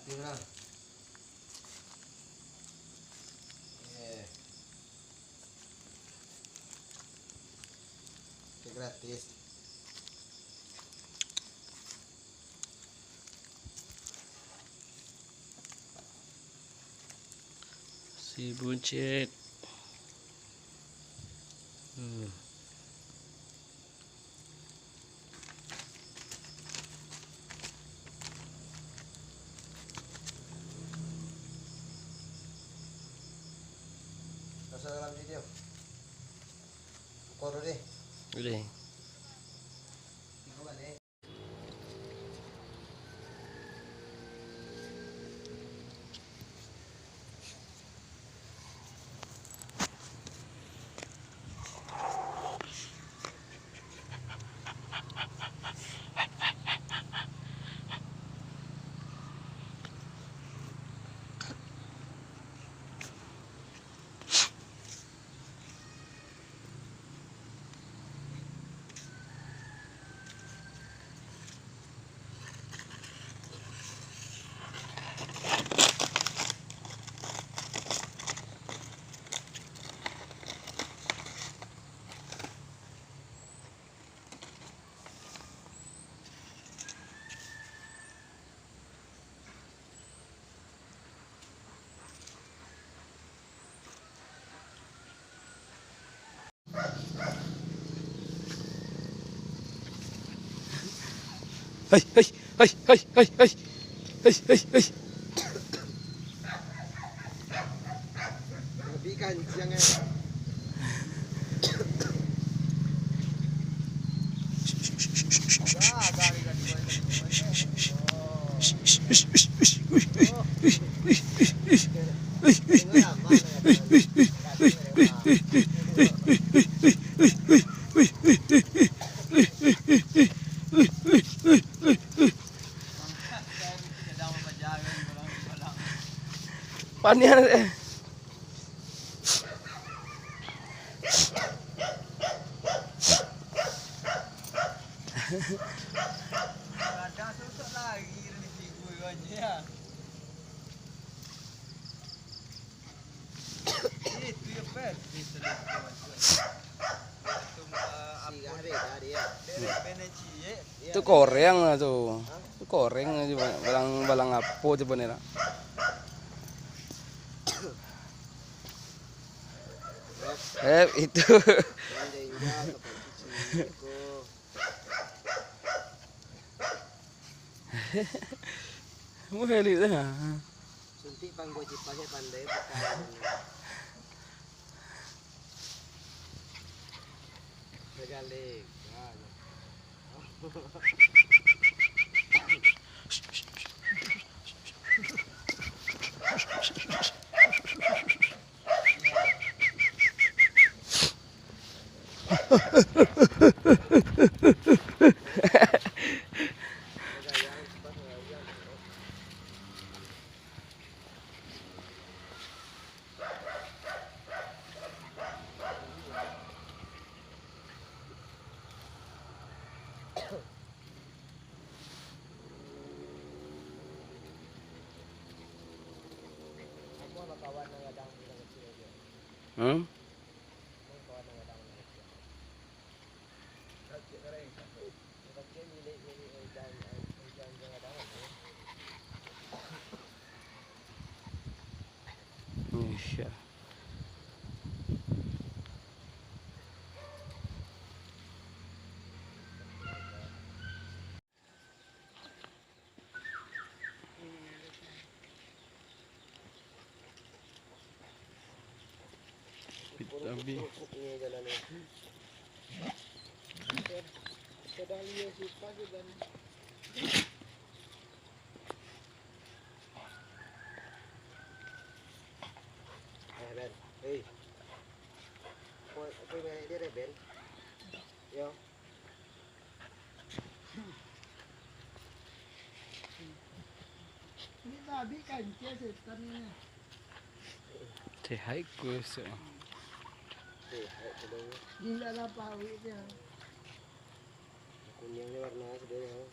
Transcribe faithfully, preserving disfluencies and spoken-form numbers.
Nah. Eh. Oke, gratis. Si buncit. Hmm. Masuk dalam video. Buka dulu deh. Boleh. Buka balik. Hai, hai, hai, hai, hai, hai. Hai, hai, hai. Tapi kancang, eh. Paniang, eh. Tu koreng lah tu. Tu koreng aja, balang, balang apo tu bener. Eh, itu. Muheli tu. Suntik panggo cipasnyo pandai bukan. Segale. Hmm? Insya. Tapi Eh, Ben. Hei. Apa, apa merek dia, Ben? Yo. Ini babi kancil setan ni. Sehat ku se. Sehat tu dah. Indak lah pawik dia. Kuniang ni warna sebenarnya.